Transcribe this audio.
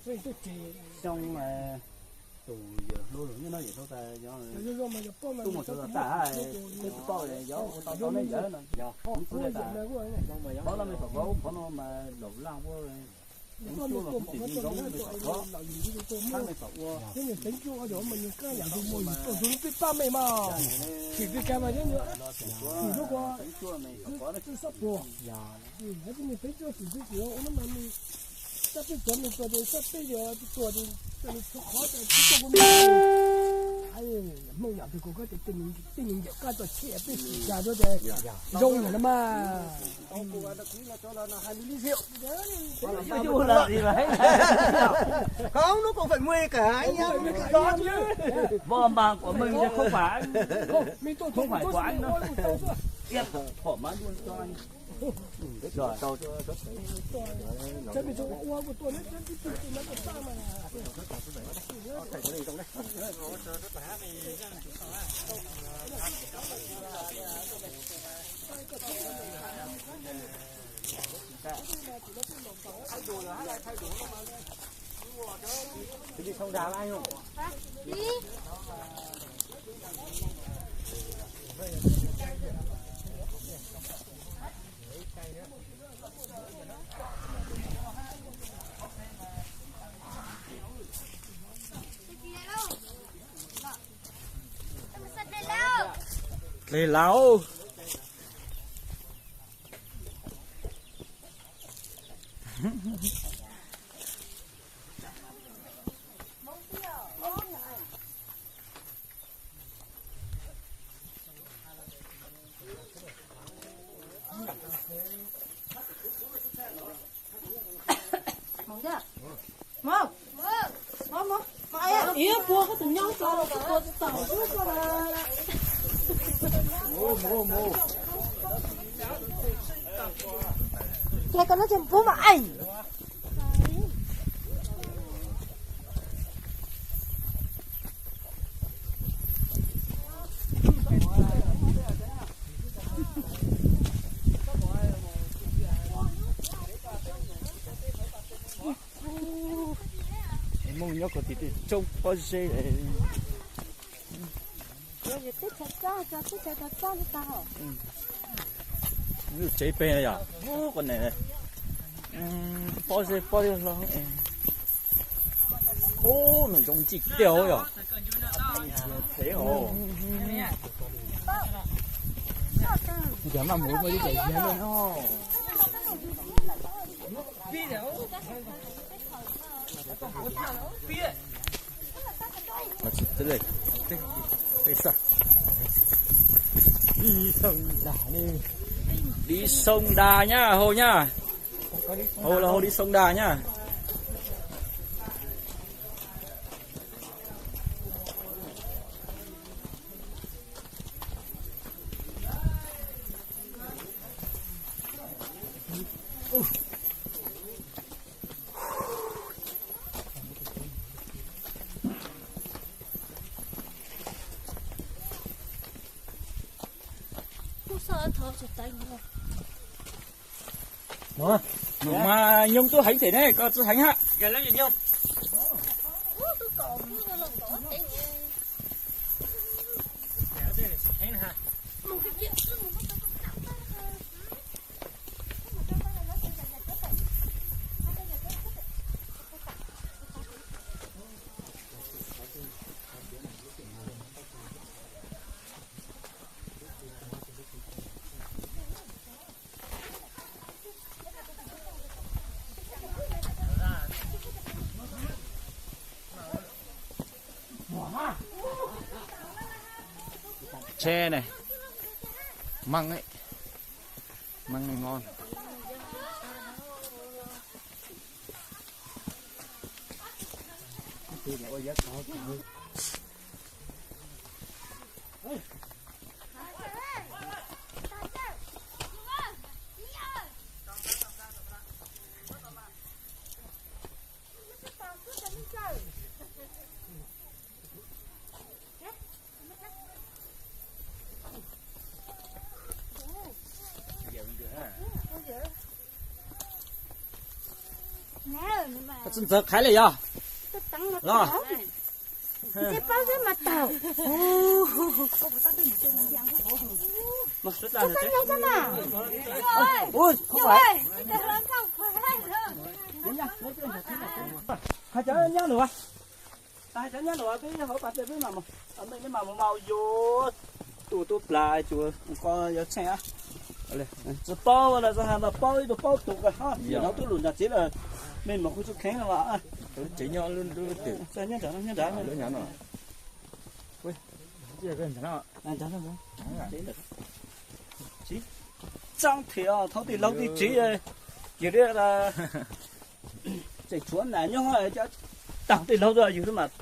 Xyoo tus yawm hluas nyob no yawm hluas tas yog tuaj mus txog tas peb tsis paub yog ua tau tau nej yawm no yog tus tub tas. Qhov no me tom ko qhov no mas laus laj ua, kuv cuaj los kuv tsis zoo me tom ko, hab me tom ua. Hmoob yam twg kuv koj tej me nyuam koj txoj cheb peb xyuas cas rau ces zoo yam no mas. Không, nó cũng phải mười cả anh em. Vos mas của mình chứ không phải, không phải của anh đâu. Em thoải mái luôn cho anh. Rồi. Đi sông Đà với anh không? Dlej laus. Ib puas koj tus nyob tso los kuv tua tsis tau. Ces koj no ces pub mas eem. Hmoob nyob ko tim tej roob pob zeb. Tsev peg yom, qhov ne pob zeb pob zeb hlo. Ub, nws zoo ntsim tiag yom. Cov maj mus muaj ib cov ziab no. Đi sông Đà nha, hô nha. Hô là hô đi sông Đà nha. Nws mas nyob twb heev thiab ne, koj tsis heev hab. Tsheb ne, maj, maj noj. Txawj ntxaws qhaiv li yog los. Hais cov nyab luag, hais cov nyab luag peb hauv pas tej peb mam, mej mam mus mas yuav tus tub plas cuag ko yuav tsheej. Tsis paub lawm, txog has mas paub ib tug paub tus ko, hnov tub lus nram tsev lawm, mej mus kuj tsis kheev no. Tsev nyob lub twg? Nyob nram no. Txiv txeeb thiab thov tij laug tij tsev, cia li tseem tshuav nas nyob, tag tij laug tuaj yug xwb mas.